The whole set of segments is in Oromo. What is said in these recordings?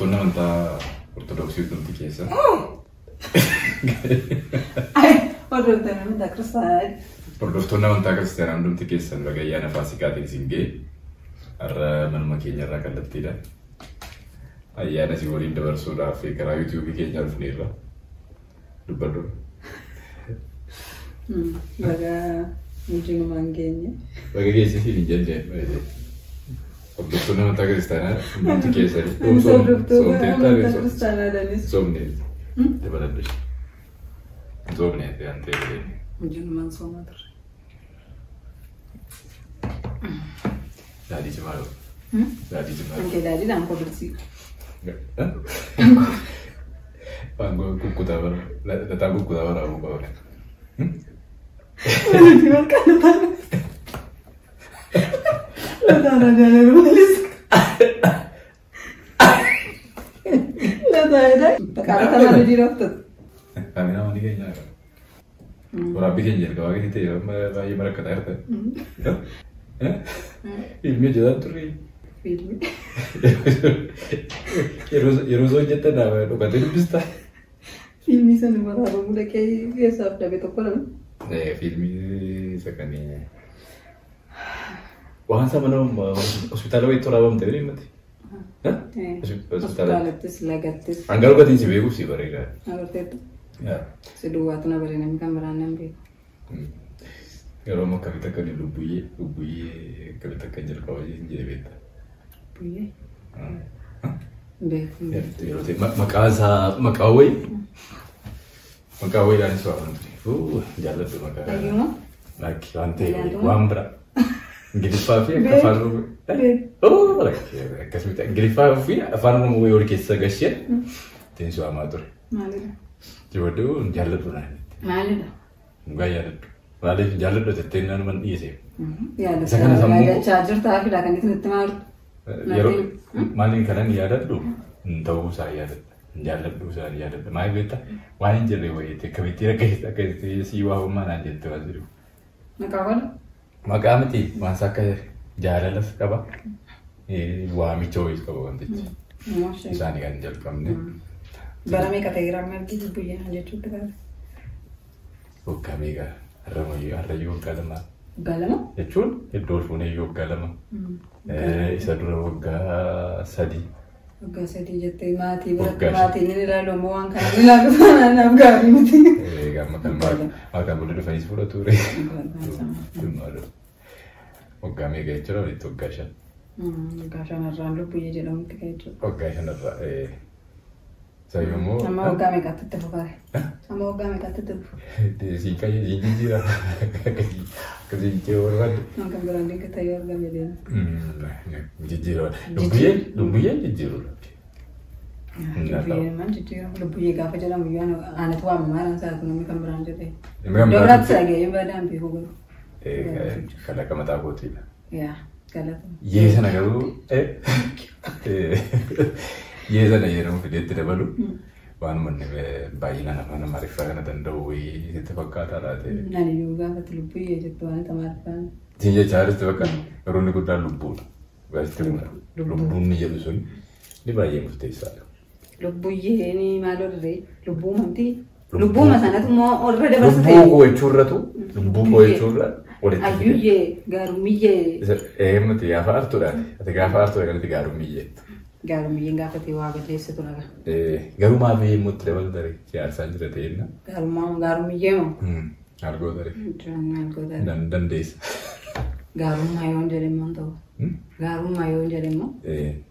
Hordoftoonni amantaa Ortodoksii hundumti keessa. Hordoftoonni amantaa kiristaanaa. Hordoftoonni amantaa kiristaanaa hundumti keessan baga ayyaana Faasikaatiin isin ga'e. Har'a manuma keenyarraa kallattiidha. Ayyaana isin waliin dabarsuudhaaf karaa yuutuubii keenyaa dhufneerra. Dubbadhu. Baga wajjinumaan geenye. Baga geessisiin hin jenne. Hordoftoonni amantaa kiristaanaa hundumti keessanii. Hordoftoota amantaa kiristaanaa danis. Soomne. Dabaladhu. Soomne waan ta'eef. Wajjinumaan soomaa turre. Daadhii cimaa qabu. Daadhii cimaa qabu. Ankee daadhiidhaan koo birsiidha. Waangoo kukkutaa bara lataa kukkutaa waraabuu qaba. Walitti maqaan lataa. Lataan ajaa'iba malis. Lataa jedha. Qaala malee dhiiraaf ta'u. Kaameeraa manii keenya qaba. Waraabbii keenya jalqabaa gadi ta'e baay'ee marakkataa jirta. Ilmi hojjetaa turre. Fiilmii. Yeroo soo hojjettan dhokatee dubbista. Fiilmii sana waraabamuu dhaqee keessaaf dhabe tokko lama. Fiilmii isa kan waan isaa mana hospitaala wayiitti waraabamte bira himmati. Hospitaalattis lagattis. Hanga dhugaatiin si beekuuf si bareeda. Agarteettu. Si duwwaatu na baree namni kan biraan nan beeku. Yeroo ammoo akkamitti akka inni lubbuyyee lubbuyyee akkamitti akka jalqaba jedhee beekta. Lubbuyyee. Beeku. Yeroo ta'e maqaa isaa maqaa wayii maqaa wayiidhaanis waaman ture. Jaalladhu maqaa. Dhayyumaa? Lakki waan ta'e waan bira. Ingiliffaa fi akka afaan Oromoo. Akkasumatti Ingiliffaa fi afaan Oromoo wayii wal keessa gashee ittiin si waamaa ture. Maalidha? Jibadduu jaalladhu naan jette. Maalidha? Dhugaa jaalladhu. Maaliif jaalladhu jettee naanuma dhiise. Isa kana sammuu- Yaadachaa jirtaa fila kan isin itti maaltu? Yeroo maaliin kanan yaadadhu hin ta'uu isaa yaadadha. Hin jaalladhu isaa yaadadha. Maaliif beektaa waan hin jirre wayiitti akkamitti akkasitti sii waamamaa naan jette waan jiru. Maqaa godha? Maqaa miti waan isaa akka jaalalas qaba. Waamicha wayiis qaba wantichi. Isaanii kan hin jalqabne. Bara meeqa ta'eera amma ergi lubbuyyee jechuutti bara? Waggaa meeqa? Harrayyuu waggaa lama. Waggaa lama? Jechuun iddoo ol fuunee waggaa lama. Isa dura waggaa sadii. Waggaa sadii jettee maatii biratti Waggaa shan. maatiin ni ilaalu ammoo waan kana ni ilaalu naaf gaarii miti. Egaa amma kan kan booda dhufaniis fudhatu ture. Waggaa meeqa jechuudha walitti waggaa shan. Waggaa shanarraan lubbuyyee jedhamutti kan jechuudha. Waggaa shanarraa. Isa yommuu. Amma waggaa meeqaatti itti fufare? Amma waggaa meeqaatti itti fufu? Siin qayyee siin jijjiira. Akkasii akkasii jijjiiruu barbaadde. Waan kan biraan dinqata yoo argame deema. Jijjiiruu. Lubbuyyeen lubbuyyeen jijjiiruu. Lubbuyyeen maal jijjiiramu? Lubbuyyee gaafa jedhamu iyyuu anatu waamamaa dhaan saatu namni kan biraan jedhee. Namni kan Iddoo biraan biraatti dhaga'ee badaan beeku garuu. Kalaqa mataa kootiidha. Yaa galatama. Yee sana garuu yee sana yeroo fideetti dabalu waan manni baay'inaan afaan Amaariffaa kana danda'u wayii sitti fakkaataa laate. Ani iyyuu gaafatti lubbuyyee jettu waan Amaariffaan. Siin jechaa jirti bakka garuu inni guddaan lubbuudha. Gaasitti himudha. Lubbuun ni jedhu sun ni baay'ee murteessaadha. Lubbuyyee ni maal orree lubbuu uumamti. Lubbuuma sanatu immoo orra dabarsite. Lubbuu koo jechuurratu lubbuu koo jechuurra walitti fide. Ayyuyyee gaarumiyyee. Eemmati gaafa aartuudhaati. Ati gaafa aartuudha kanatti gaarumiyyeettu. Gaarumiyyeen gaafatee waa balleessitu laga. Garuu maaf immoo itti dabaltare siyaarsaan jira ta'enna. Gaarummaa gaarumiyyee moo? Maal gootare? Maal gootare? Dandeessa. Gaarummaa yoon jedhe immoo hin ta'u. Gaarummaa yoon jedhe immoo.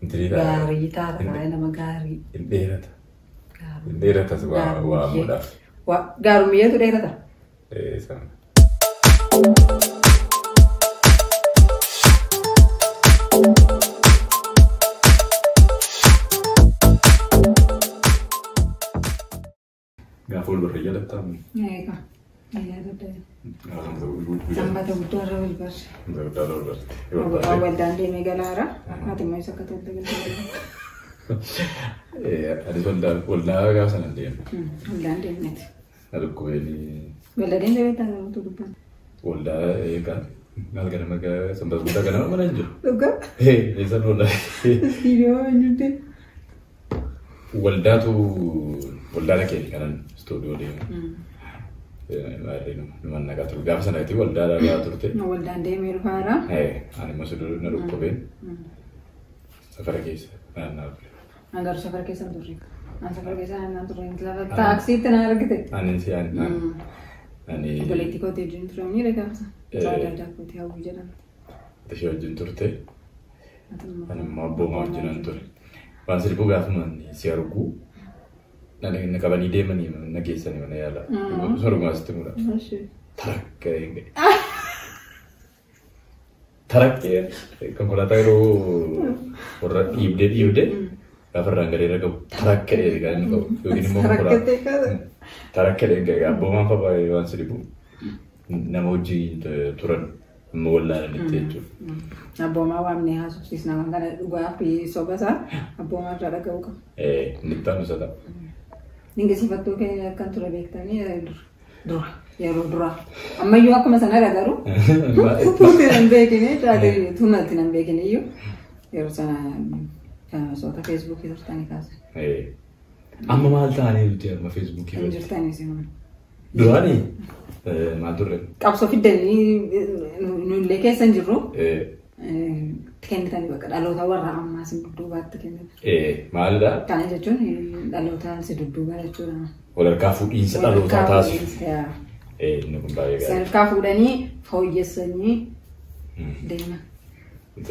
Intinii ta'a. Gaarii taata baay'ee nama gaarii. Hin dheerata. Hin dheeratas waamuudhaaf. Gaarumiyyeetu dheerata. Sana. Gaafa wal barree jaalattaa? Egaa. Sanbata guddaa irra wal barre. Sanbata guddaa irra wal barre. Waldaan deemee galaara. Ati immoo isa akka tolte galte. Anis waldaa gaafa sana hin deemne. Waldaan deemneeti. Dhukkubeen Waldaa deemtee beektaa namoota dubban. waldaa eegaa maal ganama sanbata guddaa ganama mana hin jiru. Dhugaa? Eessan waldaa? Istiidiyoo eenyutti? Waldaatu waldaa keenya kanan istuudiyoo deemu. Nama nagaa ture. Gaafa sanatti waldaa dhagaa turte. Waldaan deemee dhufaara. Ani immoo suduu na dhukkubeen safara keessa naanna'aa ture. An garuu safara keessa hin turre. An safara keessa naanna'aa turre. Lafa taaksiitti na argite. Ani si ani. Obboleettii kootii wajjin ture ni gaafa. Saadaa kootii hawwii jedhamti. Ishee wajjin turte. Ani immoo abboomaa wajjin an ture. Waan sirbu gaafuma si argu na qabanii deemanii na geessanii mana yaalaa. Sorumaa sitti mul'ata. Tarakkee tarakkee konkolaataa yeroo warra dhiibdee dhiibdee gaafa irraan galee irra qabu tarakkee kan inni qabu yookiin immoo konkolaataa tarakkee abboomaan fa'aa waan sirbu nama wajjin turan amma wallaalanitti jechuudha. Abboomaa waamnee haasofsiisna waan kana dhugaa fi soba isaa abboomaa irraa dhaga'uu qaba. Inni itti aanu isa ta'a. Dinqisiifattuu keenya akkan ture beektanii dura yeroo dura ammayyuu akkuma sanadha garuu tuuti nan beekine tuunatti nan beekine iyyuu yeroo sana soota feesbuukii turtanii kaasan. Amma maal ta'anii nuti amma feesbuukii Hin jirtanii siman. Duraanii maal turre? Qabsoo fiddanii nullee keessa hin jirru. Kennitanii bakka dhaloota warra ammaa si dudduubaatti kennitan. Maalidha? Kana jechuun dhaloota si dudduuba jechuudha. Walharkaa fuudhiinsa dhalootaa taasisu. Inni kun baay'ee gaarii. Sadarkaa fuudhanii fooyyessanii deeman.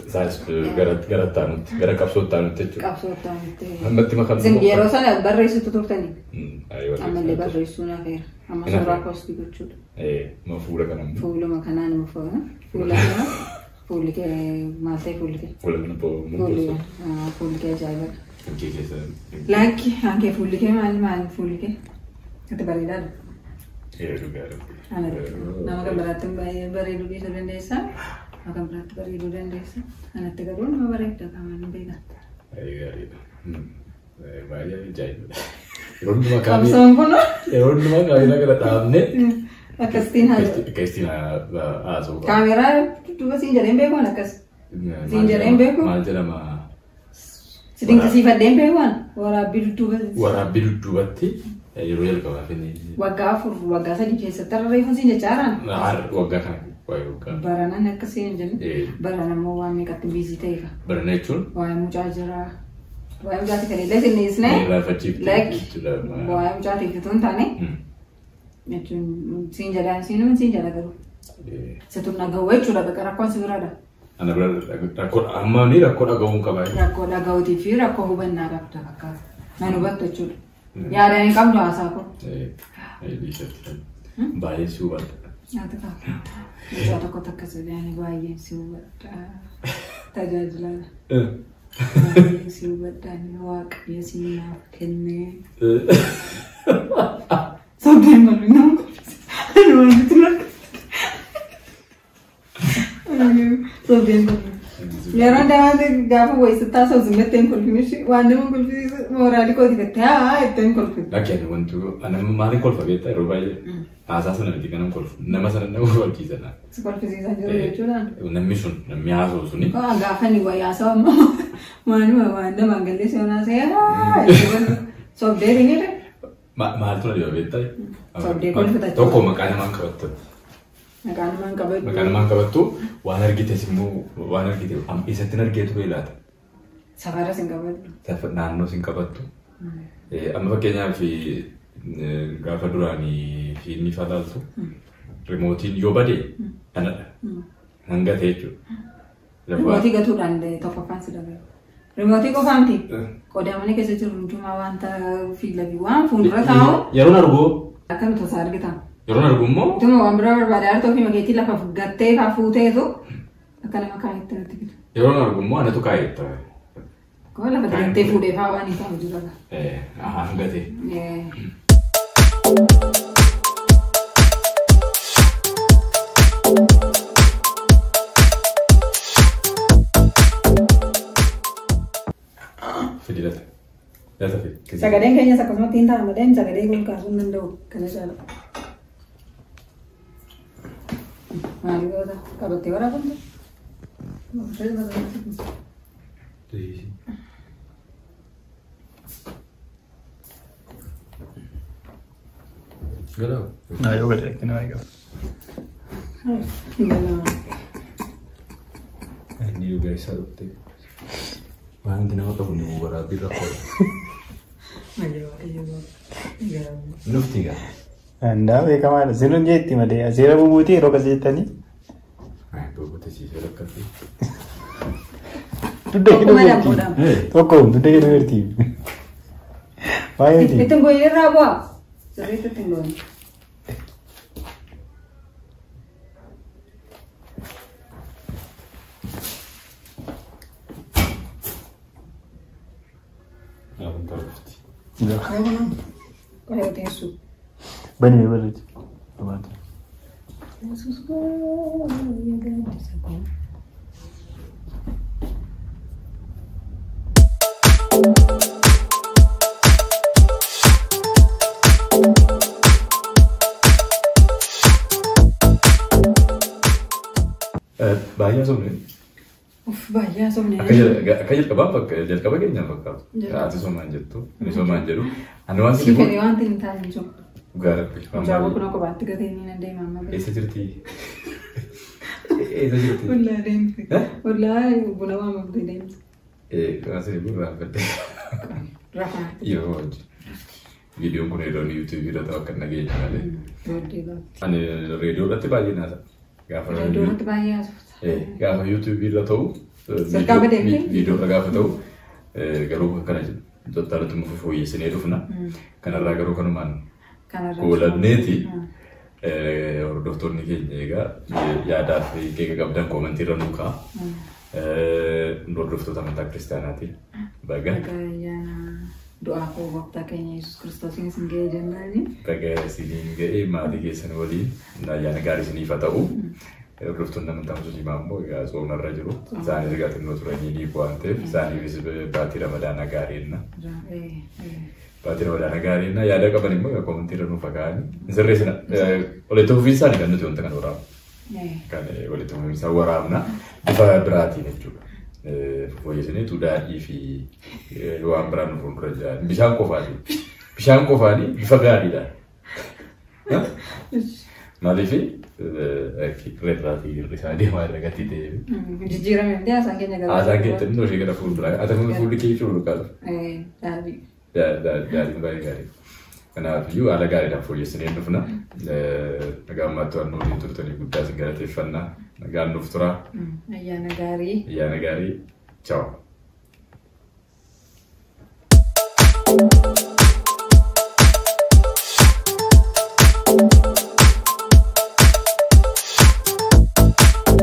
Isaanis gara taanutti gara qabsoo taanutti jechuudha. Qabsoo taanutti. Ammatti makamu. Isin yeroo sana barreessitu turtanii. Ammallee barreessuu nafeera. Amma suuraa poostii gochuudha. Ma fuula kana. Fuuluma kanaa nama fuula. Fuula kana. Fuulli kee maal ta'e fuulli kee? Fuula kana Fuulli kee ajaa'ibadha. Kee keessa. Lakki hankee fuulli kee maal maal fuulli kee? Ati bareedaadha. Nama kan biraatti baay'ee bareeduu dhiisuu dandeessa. Nama kan biraatti bareeduu dandeessa. Anatti garuu nama bareedda qaamaan hin beekan. Gaariidha. Baay'ee ajaa'ibadha. Yeroo hundumaa kaamee. Qabsoon kun. Yeroo hundumaa kaameeraa kana dhaabnee. Akkasitiin haasa'u. Akkasitiin haasa'u. Kaameeraa dudduuba siin jedheen beekuun akkas. Siin jedheen beeku. Maal jedhama? Si dinqisiifadheen beekuun waraabbii dudduuba. Waraabbii dudduubatti yeroo jalqabaaf inni. Waggaa 4 waggaa 3 keessatti rarreeffamu siin jechaa jiraan. Waggaa kana waa'ee waggaa. Baranan akkasii hin jenne. Baran ammoo waan meeqatti biizii ta'eefa. Barana jechuun. Waa'ee mucaa jira. Waa'ee mucaati kan illee sinniisne. Irraanfachiifte. Lakki. Waa'ee mucaatiif utuu hin taane. Jechuun siin jedhaan siinuma siin jedha garuu. Situn dhaga'u jechuudha bakka rakkoon si biraadha. Ana bira rakkoo amma ni rakkoo dhaga'uun qaba. Rakkoo dhaga'uutii fi rakkoo hubannaa qabda fakkaata. Nan hubattu jechuudha. Yaada hin qabdu haasaa koo. Baay'ee si hubadha. Nyaata qaba. Mucaa tokkotti akkas jedhanii baay'ee si hubadha. Tajaajilaadha. Baay'ee si hubadha waaqayyo si naaf kennee. Sobdeen malu nama kolfisiisa. Ani waan nuti Sobdeen malu. Yeroo hundaa gaafa wayisittaa soos hin hin kolfinishi waan nama kolfisiisu mooraalii kooti gattee haa itti hin kolfin. Lakki ani wanti ani maaliin kolfa beektaa yeroo baay'ee haasaa sana miti kanan kolfu nama sana nama kolfachiisa. Si kolfisiisaa jiru jechuudhaan. Namni sun namni haasa'u suni. Gaafa ni wayii haasa'u ammoo waanuma waan nama gallee si haasa'e haa sobdee ni Maaltu na dhiba beektaa? Sobdee kolfita. Tokko maqaa namaan qabattu. Maqaa namaan qabattu. Maqaa namaan qabattu waan argites immoo waan argite eessatti argeetu beelaata. Safaras hin qabattu. Naannoo hin qabattu. Amma fakkeenyaaf gaafa duraanii fiilmii falaaltu rimootiin yoo bade anadha. Hanga ta'e jechuudha. Rimootii gatuudhaan tokkoffaan si dabala. Rimootii qofaa miti. Qodaa mana keessa jiru hundumaa wanta fiilabii waan fuuldura taa'u. Yeroon argu. Akkam tasaa argita. Yeroon argu immoo. Utuma waan biraa barbaade harka ofii makeetii lafa gattee faa fuuteetu akka nama kaayetti natti fidu. Yeroon argu immoo anatu kaayetti. Akkuma lafa gattee fuudhee faa waan hin ta'u jira. Hanga ta'e. Sagaleen keenyas akkasumatti hin ta'a malee sagalee kun kaasuu hin danda'u kana caala. Maal goota qabattee waraabamte? Galaa. Naa yoo gadi dhaqxee nama eegala. Inni dhugaa isaa dhufte. Waan nama qabu ni waraabbii rakkoodha. Nufti gaa. Andaa beekamaadha. Sinuun jeetti malee seera bubuutii yeroo akkas jettanii. Bobote siisee rakkate. Dugda kee Tokkuma dubartii. lammoodha. Tokko dugda kee dubartii. Baay'ee miti. Ittiin goyee irraa bu'aa. Sirriitti ittiin goyee. Amantaa dhufti. Qoyoo teessu. Bani mee barreechi. Barbaadu. Yesuus koo yaa gaaddisa koo. Baay'ee sobne. Uff baay'ee sobne. Akka jalqabaa bakka jalqaba keenyaan fakkaatu. Ati somaan jettu, ani somaan jedhu. Ani waan Sii si fedhe wanti hin taane jiru. Dhugaa rabbi. Mucaawwan kun kophaatti gatee ni dandeema amma. Eessa jirti? Eessa jirti? Ollaa deemte. Ollaa buna waamamte deemte. Waan si dhibu raanfatte. Rafaa. Yeroo hojii. Viidiyoon kun yeroo yuutuubii irra ta'u akka nageenya malee. Booddee baatti. Ani reediyoo irratti baay'ee naasa. Gaafa Reediyoo irratti baay'ee haasofta. Gaafa yuutuubii irra ta'u. Sirkaa badeemte? Viidiyoo irra gaafa ta'u garuu akkana jedhu. Tottaalatti mufu fooyyessinee dhufna. Kanarraa garuu kanumaan Kanarraa. goolabneeti. Hordoftoonni keenya egaa yaadaa fi keeka qabdan koomentii irra nuu kaa'a. Hordoftoota amantaa kiristaanaati. Baga. Baga ayyaana du'aa koo gooftaa keenya Yesuus Kiristoosiin isin ga'ee jennaani. Baga isiniin ga'ee maatii keessan waliin ayyaana gaarii isiniif haa ta'u. Hordoftoonni amantaa musliimaa immoo egaa soomarra jiru. Isaanis egaa xinnoo turanii ni waan ta'eef isaaniifis baatii ramadaanaa gaarii jenna. Baatii ramadaanaa gaarii jenna. Yaada qaban immoo egaa koomentii irra nuuf haa kaa'ani. Sirreessina. Walitti fufiinsaan kan nuti wanta kana waraabnu. Kan walitti fufiinsaan waraabna bifa biraatiin jechuudha. Fooyyessiniitu daadhii fi waan biraan nu fuuldura jira. Bishaan qofaani. Bishaan qofaani bifa gaariidhaan. Maaliif irraatii hir'isaa deemaa irra gatii ta'ee. Jijjiirame miti haasaan keenya gara. Haasaan keenya xinnoo ishee gara fuulduraa. Ati fuulli kee jechuun qabu. Daadhii. Daadhiin baay'ee gaarii. Kanaafiyyuu haala gaariidhaan fooyyessinee dhufna. Nagaan ammaatti waan nu waliin turtanii guddaa isin galateeffanna. Nagaan nuuf turaa. Ayyaana gaarii. Ayyaana gaarii. Ciao.